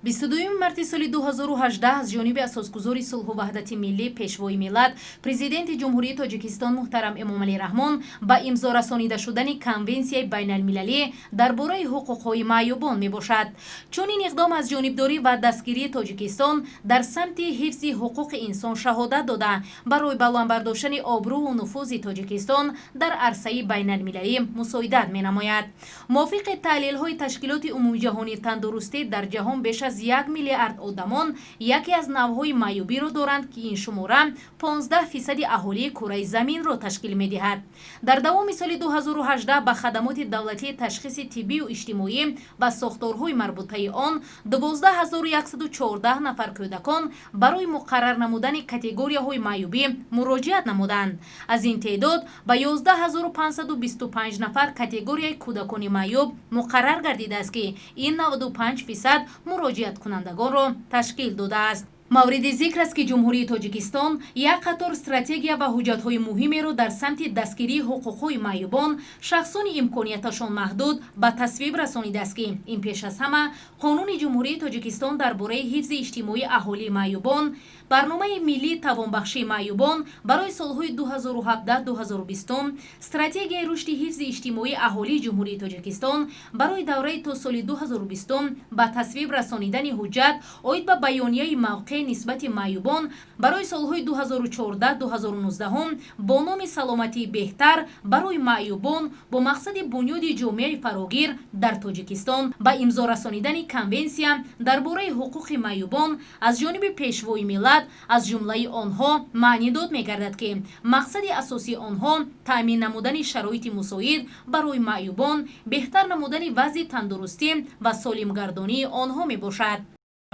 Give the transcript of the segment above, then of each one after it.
22 марти соли 2018 аз ҷониби асосгузори сулҳу ваҳдати миллӣ, Пешвои миллат, Президенти Ҷумҳурии Тоҷикистон муҳтарам Эмомалӣ Раҳмон ба имзо расонида шудани Конвенсияи байналмилалӣ дар бораи ҳуқуқҳои маъюбон мебошад. Чунин иқдом аз ҷонибдорӣ ва дастгирии Тоҷикистон дар самти ҳифзи ҳуқуқи инсон шаҳодат дода, барои баланд бардоштани обрӯву нуфузи Тоҷикистон дар арсаи байналмилалӣ мусоидат менамояд. Мувофиқи таҳлилҳои Ташкилоти Умумиҷаҳонии тандурустӣ, дар ҷаҳон беш аз 1 миллиард одамон яке аз навъҳои маъюбиро доранд, ки ин шумора 15 фисади аҳолии кураи заминро ташкил медиҳад. Дар давоми соли 2018 ба хадамоти давлатии ташхиси тиббию иҷтимоӣ ва сохторҳои марбутаи он 12 114 нафар кӯдакон барои муқаррар намудани категорияҳои маъюбӣ муроҷиат намуданд. Аз ин теъдод ба 11 525 нафар категорияи кӯдакони маъюб муқаррар гардидааст, ки ин 95 фисад муроҷиаткунандагонро ташкил додааст. Мавриди зикр аст, ки Ҷумҳурии Тоҷикистон як қатор стратегия ва ҳуҷҷатҳои муҳимеро дар самти дастгирии ҳуқуқҳои маъюбон, шахсони имконияташон маҳдуд ба тасвиб расонидааст, ки ин пеш аз ҳама Қонуни Ҷумҳурии Тоҷикистон дар бораи ҳифзи иҷтимоии аҳолии маъюбон, Барномаи миллии тавонбахшии маъюбон барои солҳои 2017-2020, Стратегияи рушди ҳифзи иҷтимоии аҳолии Ҷумҳурии Тоҷикистон барои давраи то соли 2020, ба тасвиб расонидани ҳуҷҷат оид ба баёнияи мавқеъ нисбати маъюбон барои солҳои 2014-2019 бо номи «Саломатии беҳтар барои маъюбон бо мақсади бунёди ҷомеаи фарогир дар Тоҷикистон», ба имзо расонидани Конвенсия дар бораи ҳуқуқи маъюбон аз ҷониби Пешвои миллат аз ҷумлаи онҳо маънидод мегардад, ки мақсади асосии онҳо таъмин намудани шароити мусоид барои маъюбон, беҳтар намудани вазъи тандурустӣ ва солимгардонии онҳо мебошад.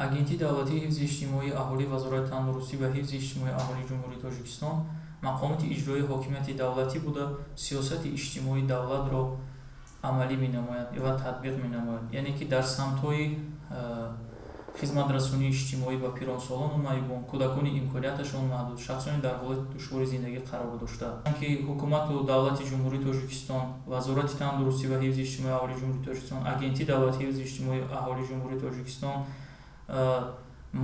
Агентии давлатии ҳифзи иҷтимоии аҳолӣ, Вазорати тандурустӣ ва ҳифзи иҷтимоии аҳолии Ҷумҳурии Тоҷикистон мақомоти иҷроии ҳокимияти давлатӣ буда, сиёсати иҷтимоии давлатро амалӣ менамояд ва татбиқ менамояд, яъне ки дар самтҳои хизматрасонии иҷтимоӣ ба пиронсолону маъюбон, кӯдакони имконияташон маҳдуд, шахсони дар ҳолати душвори зиндагӣ қарор дошта, ки ҳукумату давлати Ҷумҳурии Тоҷикистон, Вазорати тандурустӣ ва ҳифзи иҷтимоии аҳолии Ҷумҳурии Тоҷикистон, Агентии давлатии ҳифзи иҷтимоии аҳолии Ҷумҳурии Тоҷикистон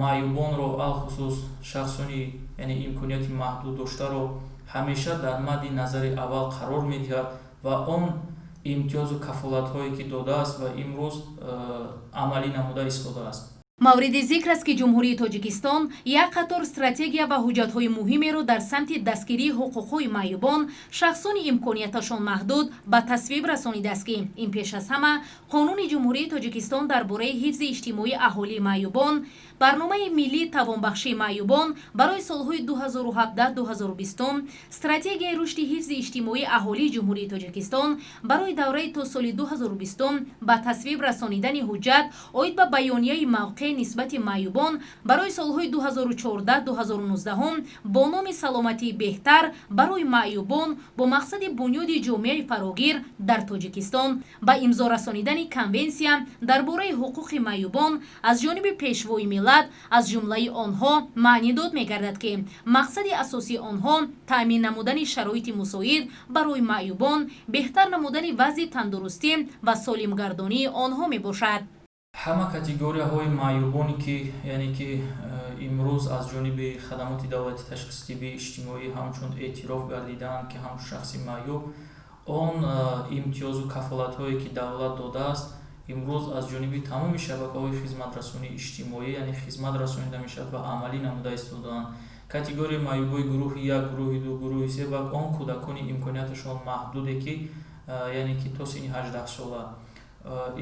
маъюбонро, алхусус шахсони, яъне, имконияти маҳдуд доштаро ҳамеша дар мадди назари аввал қарор медиҳад ва он имтиёзу кафолатҳое ки додааст ва имрӯз амалӣ намуда истодааст. Мавриди зикр аст, ки Ҷумҳурии Тоҷикистон як қатор стратегия ва ҳуҷҷатҳои муҳимеро дар самти дастгирии ҳуқуқҳои маъюбон, шахсони имконияташон маҳдуд ба тасвиб расонидааст, ки ин пеш аз ҳама Қонуни Ҷумҳурии Тоҷикистон дар бораи ҳифзи иҷтимоии аҳолии маъюбон, Барномаи миллии тавонбахшии маъюбон барои солҳои 2017-2020, Стратегияи рушди ҳифзи иҷтимоии аҳолии Ҷумҳурии Тоҷикистон барои давраи то соли 2020, ба тасвиб расонидани ҳуҷҷат оид ба баёнияи мавқеъ нисбати маъюбон барои солҳои 2014-2019 бо номи «Саломатии беҳтар барои маъюбон бо мақсади бунёди ҷомеаи фарогир дар Тоҷикистон», ба имзо расонидани Конвенсия дар бораи ҳуқуқи маъюбон аз ҷониби Пешвои миллат аз ҷумлаи онҳо маънидод мегардад, ки мақсади асосии онҳо таъмин намудани шароити мусоид барои маъюбон, беҳтар намудани вазъи тандурустӣ ва солимгардонии онҳо мебошад. Ҳама категорияҳои маъюбоне ки, яъне ки, имрӯз аз ҷониби хадамоти давлати ташхиси тиббии иҷтимоӣ ҳамчун эътироф гардидаанд, ки ҳамчун шахси маъюб, он имтиёзу кафолатҳое ки давлат додааст, имрӯз аз ҷониби тамоми шабакаҳои хизматрасонии иҷтимоӣ, яъне, хизмат расонида мешавад ва амалӣ намуда истодаанд. Категорияи маъюбои гурӯҳи як, гурӯҳи ду, гурӯҳи се ва он кӯдакони имконияташон маҳдуде ки, яъне ки, то синни 18-сола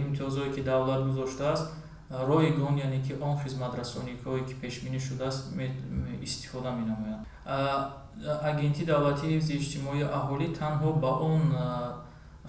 имтиёзҳое ки давлат гузоштааст, ройгон, яъне ки, он хизматрасониҳое ки пешбинӣ шудааст, истифода менамоянд. Агентии давлатии ҳифзи иҷтимоии аҳолӣ танҳо ба он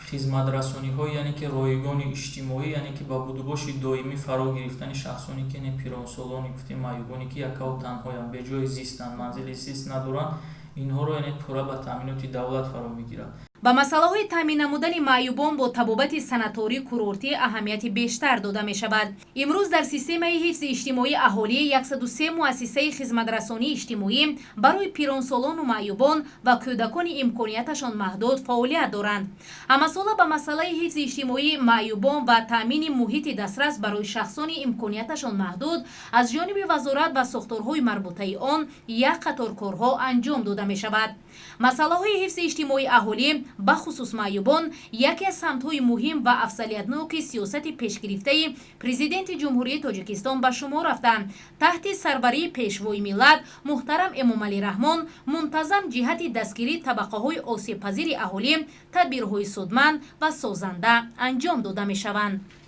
хизматрасониҳо, яъне ки ройгони иҷтимоӣ, яъне ки ба будубоши доимӣ фаро гирифтани шахсоне ки, пиронсолони гуфтем, маъюбоне ки якаву танҳоянд, беҷои зистанд, манзили зист надоранд, инҳоро, яъне, пурра ба таъминоти давлат фаро мегирад. Ба масъалаҳои таъмин намудани маъюбон бо табобати санаторӣ курортӣ аҳамияти бештар дода мешавад. Имрӯз дар системаи ҳифзи иҷтимоии аҳолӣ 103 муассисаи хизматрасонии иҷтимоӣ барои пиронсолону маъюбон ва кӯдакони имконияташон маҳдуд фаъолият доранд. Ҳамасола ба масъалаи ҳифзи иҷтимоии маъюбон ва таъмини муҳити дастрас барои шахсони имконияташон маҳдуд аз ҷониби вазорат ва сохторҳои марбутаи он як қатор корҳо анҷом дода мешавад. Масъалаҳои ҳифзи иҷтимоии аҳолӣ, бахусус маъюбон, яке аз самтҳои муҳим ва афзалиятноки сиёсати пешгирифтаи Президенти Ҷумҳурии Тоҷикистон ба шумор рафта, таҳти сарварии Пешвои миллат муҳтарам Эмомалӣ Раҳмон мунтазам ҷиҳати дастгирии табақаҳои осебпазири аҳолӣ тадбирҳои судманд ва созанда анҷом дода мешаванд.